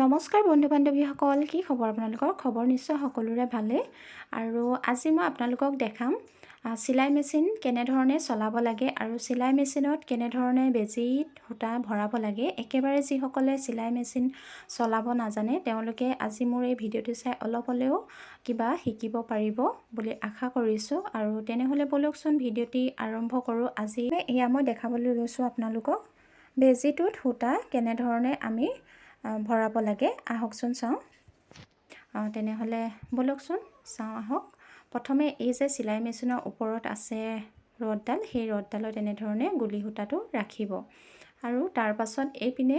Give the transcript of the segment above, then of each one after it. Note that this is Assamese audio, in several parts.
নমস্কাৰ বন্ধু বান্ধৱীসকল, কি খবৰ আপোনালোকৰ? খবৰ নিশ্চয় সকলোৰে ভালেই। আৰু আজি মই আপোনালোকক দেখাম চিলাই মেচিন কেনেধৰণে চলাব লাগে আৰু চিলাই মেচিনত কেনেধৰণে বেজীত সূতা ভৰাব লাগে। একেবাৰে যিসকলে চিলাই মেচিন চলাব নাজানে, তেওঁলোকে আজি মোৰ এই ভিডিঅ'টো চাই অলপ হ'লেও কিবা শিকিব পাৰিব বুলি আশা কৰিছোঁ। আৰু তেনেহ'লে ব'লকচোন, ভিডিঅ'টি আৰম্ভ কৰোঁ। আজি এয়া মই দেখাবলৈ লৈছোঁ আপোনালোকক বেজীটোত সূতা কেনেধৰণে আমি ভৰাব লাগে। আহকচোন চাওঁ। তেনেহ'লে ব'লকচোন চাওঁ আহক। প্ৰথমে এই যে চিলাই মেচিনৰ ওপৰত আছে ৰ'দডাল, সেই ৰ'দডালত এনেধৰণে গুলি সূতাটো ৰাখিব আৰু তাৰ পাছত এইপিনে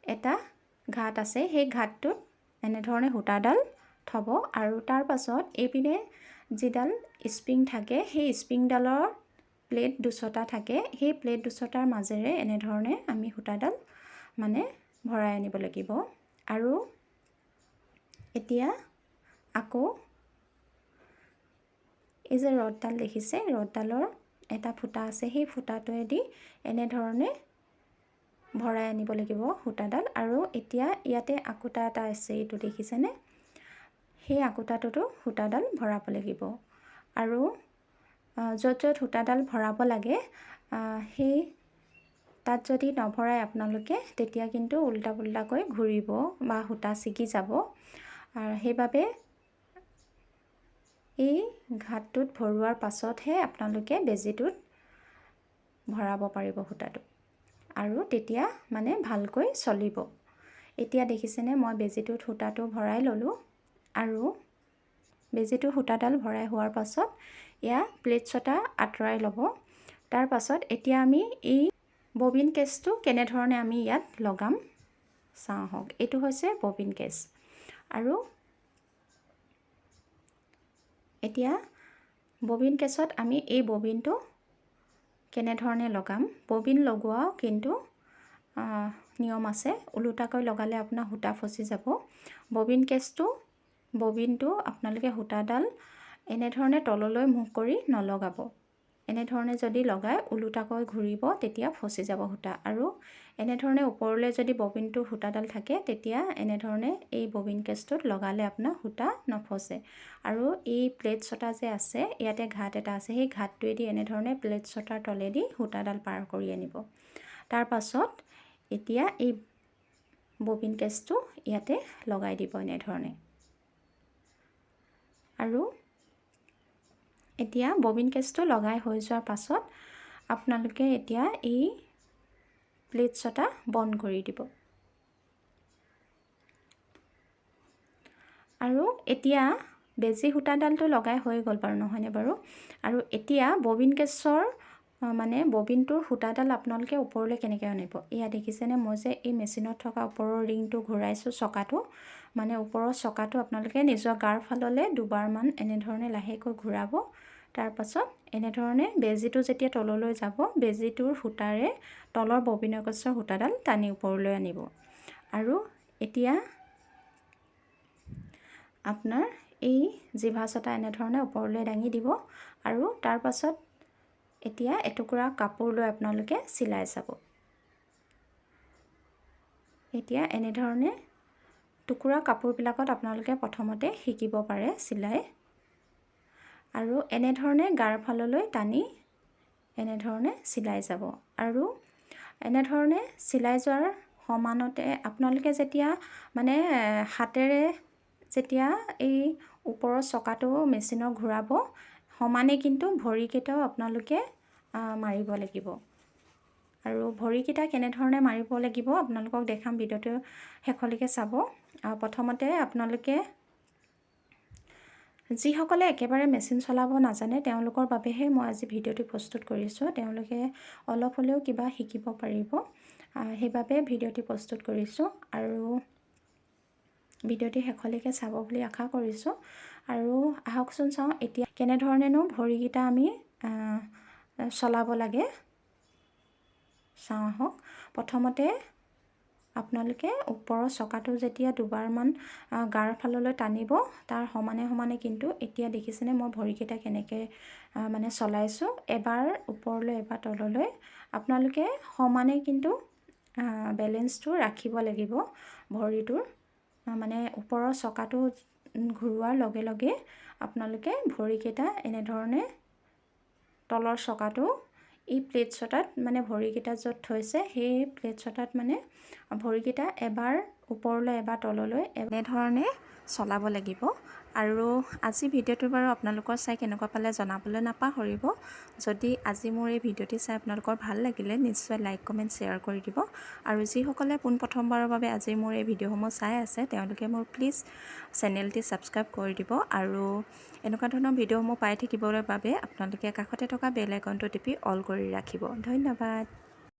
এটা ঘাট আছে, সেই ঘাটটোত এনেধৰণে সূতাডাল থ'ব। আৰু তাৰ পাছত এইপিনে যিডাল স্প্ৰিং থাকে, সেই স্প্ৰিংডালৰ প্লেট দুচটা থাকে, সেই প্লেট দুচটাৰ মাজেৰে এনেধৰণে আমি সূতাডাল মানে ভৰাই আনিব লাগিব। আৰু এতিয়া আকৌ এই যে ৰ'দডাল দেখিছে, ৰ'দডালৰ এটা ফুটা আছে, সেই ফুটাটোৱেদি এনেধৰণে ভৰাই আনিব লাগিব সূতাডাল। আৰু এতিয়া ইয়াতে আকুটা এটা আছে, এইটো দেখিছেনে? সেই আকুটাটোতো সূতাডাল ভৰাব লাগিব। আৰু য'ত য'ত সূতাডাল ভৰাব লাগে, সেই তাত যদি নভৰাই আপোনালোকে, তেতিয়া কিন্তু উল্টা পুল্টাকৈ ঘূৰিব বা সূতা ছিগি যাব। আৰু সেইবাবে এই ঘাটটোত ভৰোৱাৰ পাছতহে আপোনালোকে বেজীটোত ভৰাব পাৰিব সূতাটো আৰু তেতিয়া মানে ভালকৈ চলিব। এতিয়া দেখিছেনে, মই বেজীটোত সূতাটো ভৰাই ল'লোঁ। আৰু বেজীটোৰ সূতাডাল ভৰাই হোৱাৰ পাছত এয়া প্লেট ছটা আঁতৰাই ল'ব। তাৰ পাছত এতিয়া আমি এই ববিন কেছটো কেনেধৰণে আমি ইয়াত লগাম চাওঁ আহক। এইটো হৈছে ববিন কেছ। আৰু এতিয়া ববিন কেছত আমি এই ববিনটো কেনেধৰণে লগাম? ববিন লগোৱাও কিন্তু নিয়ম আছে। ওলোটাকৈ লগালে আপোনাৰ সূতা ফচি যাব। ববিন কেছটো, ববিনটো আপোনালোকে সূতাডাল এনেধৰণে তললৈ মুখ কৰি নলগাব। এনেধৰণে যদি লগাই ওলোটাকৈ ঘূৰিব, তেতিয়া ফচি যাব সূতা। আৰু এনেধৰণে ওপৰলৈ যদি ববিনটোৰ সূতাডাল থাকে, তেতিয়া এনেধৰণে এই ববিন কেছটোত লগালে আপোনাৰ সূতা নফচে। আৰু এই প্লেট ছটা যে আছে, ইয়াতে ঘাট এটা আছে, সেই ঘাটটোৱেদি এনেধৰণে প্লেট ছটাৰ তলেদি সূতাডাল পাৰ কৰি আনিব। তাৰ পাছত এতিয়া এই ববিন কেছটো ইয়াতে লগাই দিব এনেধৰণে। আৰু এতিয়া ববিন কেছটো লগাই হৈ যোৱাৰ পাছত আপোনালোকে এতিয়া এই প্লেট ছটা বন্ধ কৰি দিব। আৰু এতিয়া বেজী সূতাডালটো লগাই হৈ গ'ল বাৰু, নহয়নে বাৰু? আৰু এতিয়া ববিন কেছৰ মানে ববিনটোৰ সূতাডাল আপোনালোকে ওপৰলৈ কেনেকৈ আনিব? এয়া দেখিছেনে, মই যে এই মেচিনত থকা ওপৰৰ ৰিংটো ঘূৰাইছোঁ, চকাটো, মানে ওপৰৰ চকাটো আপোনালোকে নিজৰ গাৰ ফাললৈ দুবাৰমান এনেধৰণে লাহেকৈ ঘূৰাব। তাৰপাছত এনেধৰণে বেজীটো যেতিয়া তললৈ যাব, বেজীটোৰ সূতাৰে তলৰ ববিনৰ কেছৰ সূতাডাল টানি ওপৰলৈ আনিব। আৰু এতিয়া আপোনাৰ এই জিভা ছটা এনেধৰণে ওপৰলৈ দাঙি দিব। আৰু তাৰপাছত এতিয়া এটুকুৰা কাপোৰ লৈ আপোনালোকে চিলাই যাব। এতিয়া এনেধৰণে টুকুৰা কাপোৰবিলাকত আপোনালোকে প্ৰথমতে শিকিব পাৰে চিলাই। আৰু এনেধৰণে গাৰ ফাললৈ টানি এনেধৰণে চিলাই যাব। আৰু এনেধৰণে চিলাই যোৱাৰ সমানতে আপোনালোকে যেতিয়া মানে হাতেৰে যেতিয়া এই ওপৰৰ চকাটো মেচিনৰ ঘূৰাব, সমানে কিন্তু ভৰিকেইটাও আপোনালোকে মাৰিব লাগিব। আৰু ভৰিকেইটা কেনেধৰণে মাৰিব লাগিব আপোনালোকক দেখাম, ভিডিঅ'টো শেষলৈকে চাব। প্ৰথমতে আপোনালোকে যিসকলে একেবাৰে মেচিন চলাব নাজানে, তেওঁলোকৰ বাবেহে মই আজি ভিডিঅ'টো প্ৰস্তুত কৰিছোঁ। তেওঁলোকে অলপ হ'লেও কিবা শিকিব পাৰিব, সেইবাবে ভিডিঅ'টি প্ৰস্তুত কৰিছোঁ। আৰু ভিডিঅ'টি শেষলৈকে চাব বুলি আশা কৰিছোঁ। আৰু আহকচোন চাওঁ এতিয়া কেনেধৰণেনো ভৰিকেইটা আমি চলাব লাগে চাওঁ আহক। প্ৰথমতে আপোনালোকে ওপৰৰ চকাটো যেতিয়া দুবাৰমান গাৰ ফাললৈ টানিব, তাৰ সমানে সমানে কিন্তু এতিয়া দেখিছেনে, মই ভৰিকেইটা কেনেকৈ মানে চলাইছোঁ, এবাৰ ওপৰলৈ এবাৰ তললৈ। আপোনালোকে সমানে কিন্তু বেলেঞ্চটো ৰাখিব লাগিব ভৰিটোৰ। মানে ওপৰৰ চকাটো ঘূৰোৱাৰ লগে লগে আপোনালোকে ভৰিকেইটা এনেধৰণে তলৰ চকাটো এই প্লেট ছটাত, মানে ভৰিকেইটা য'ত থৈছে সেই প্লেট ছটাত, মানে ভৰিকেইটা এবাৰ ওপৰলৈ এবাৰ তললৈ এনেধৰণে চলাব লাগিব। আৰু আজি ভিডিঅ'টো বাৰু আপোনালোকৰ চাই কেনেকুৱা পালে জনাবলৈ নাপাহৰিব। যদি আজি মোৰ এই ভিডিঅ'টি চাই আপোনালোকৰ ভাল লাগিলে, নিশ্চয় লাইক, কমেণ্ট, শ্বেয়াৰ কৰি দিব। আৰু যিসকলে পোনপ্ৰথমবাৰৰ বাবে আজি মোৰ এই ভিডিঅ'সমূহ চাই আছে, তেওঁলোকে মোৰ প্লিজ চেনেলটি ছাবস্ক্ৰাইব কৰি দিব। আৰু এনেকুৱা ধৰণৰ ভিডিঅ'সমূহ পাই থাকিবৰ বাবে আপোনালোকে কাষতে থকা বেল আইকনটো টিপি অল কৰি ৰাখিব। ধন্যবাদ।